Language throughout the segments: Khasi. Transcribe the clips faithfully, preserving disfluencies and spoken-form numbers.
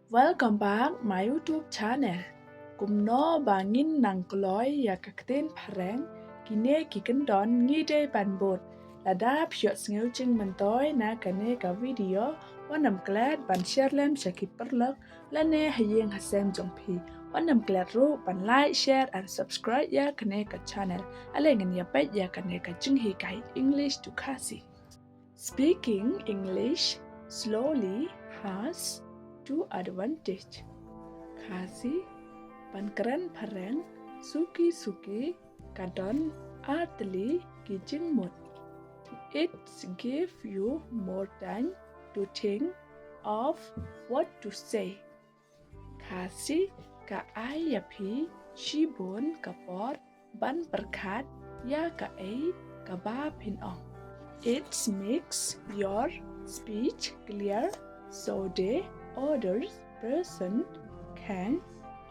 Welcome back my YouTube channel. Kumno ba ngin nang kloi ïa ka ktien phareng, kine ki kyndon ngi dei ban bud. Lada phi ïohsngew jingmyntoi na kane ka video, wat nym klet ban share lem sha ki paralok lane ha ïing ha sem jong phi. Wat nym klet ruh ban like, share and subscribe ïa kane ka channel. Ale ngin ïa peit ïa kane ka jinghikai English to Khasi. Speaking English slowly has two advantage. Khasi, ban kren phareng suki suki ka don artylli ki jingmut. It give you more time to think of what to say. Khasi ka ai ïa phi shibun ka por ban pyrkhat ïa kaei kaba phin ong. It makes your speech clear so the other person can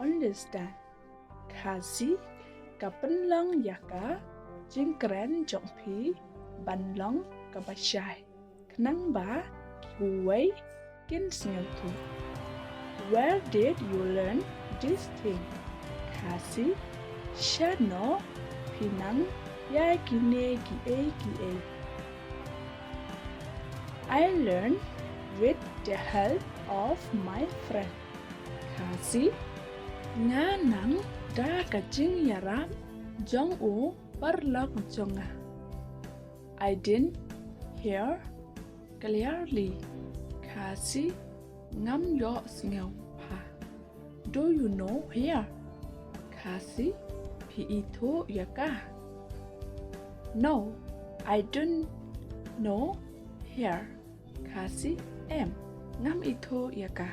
understand. Khasi ka pynlong ïa ka jingkren jong phi ban long kaba shai, khnang ba kiwei kin sngewthuh. Where did you learn this thing? Khasi, shano phi nang ïa kine kiei kiei? I learned with the help of my friend. Khasi, nga nang da ka jingïarap jong u paralok jong nga. I didn't hear clearly. Khasi, ngam ïohsngew bha. Do you know here? Khasi, phi ithuh ïa ka? No, I don't know here. Khasi, em, ngam ithuh ïa ka.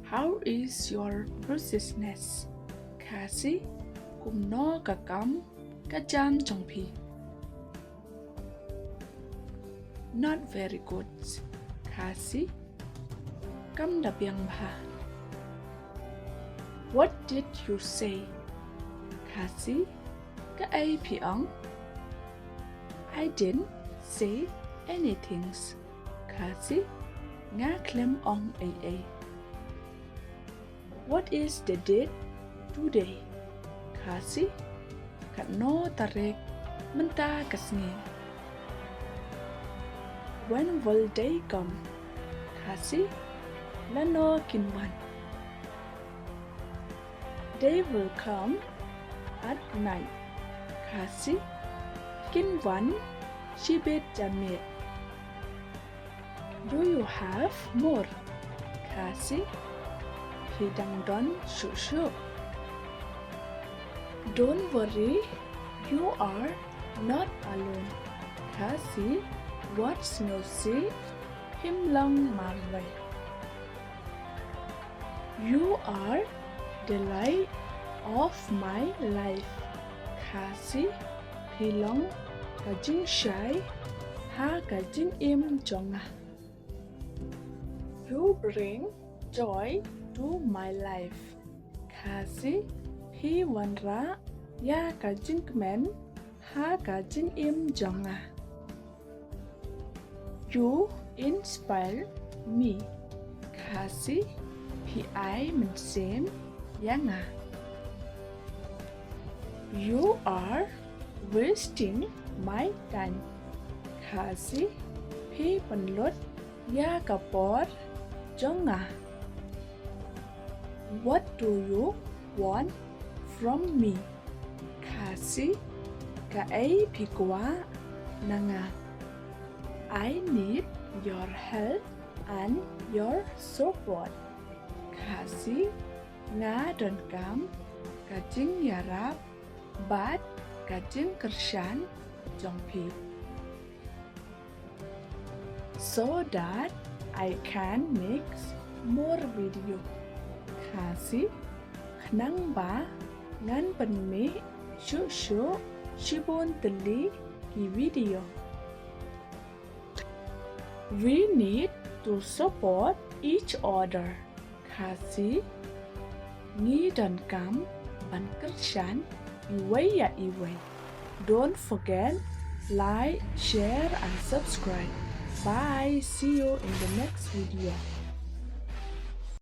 How is your business? Khasi, kumno ka kam ka jam jong phi? Not very good. Khasi, kam da biang bha. What did you say? Khasi, kaei phi ong? I didn't say anything. Khasi, nga khlem ong ei ei. What is the date today? Khasi, katno tarik mynta ka sngi? When will they come? Khasi, lano kin wan? They will come at night. Khasi, kin wan shibit janmiet. Do you have more? Khasi, phi dang don shuh shuh? Don't worry, you are not alone. Khasi, wat sngewsih, phim long marwei. You are the light of my life. Khasi, phi long ka jingshai ha ka jingim jong nga. You bring joy to my life. Khasi, phi wanrah ïa ka jingkmen ha ka jingim jong nga. You inspire me. Khasi, phi ai mynsiem ïa nga. You are wasting my time. Khasi, phi pynlut ïa ka por jong nga. What do you want from me? Khasi, kaei phi kwah na nga? I need your help and your support. Khasi, nga donkam ka jingïarap bad ka jingkyrshan jong phi. So that I can make more video. Khasi, khnang ba ngan pynmih shuh shuh shibun tylli ki video. We need to support each other. Khasi, ngi donkam ban kyrshan iwei ïa iwei. Don't forget, like, share and subscribe. Bye, see you in the next video.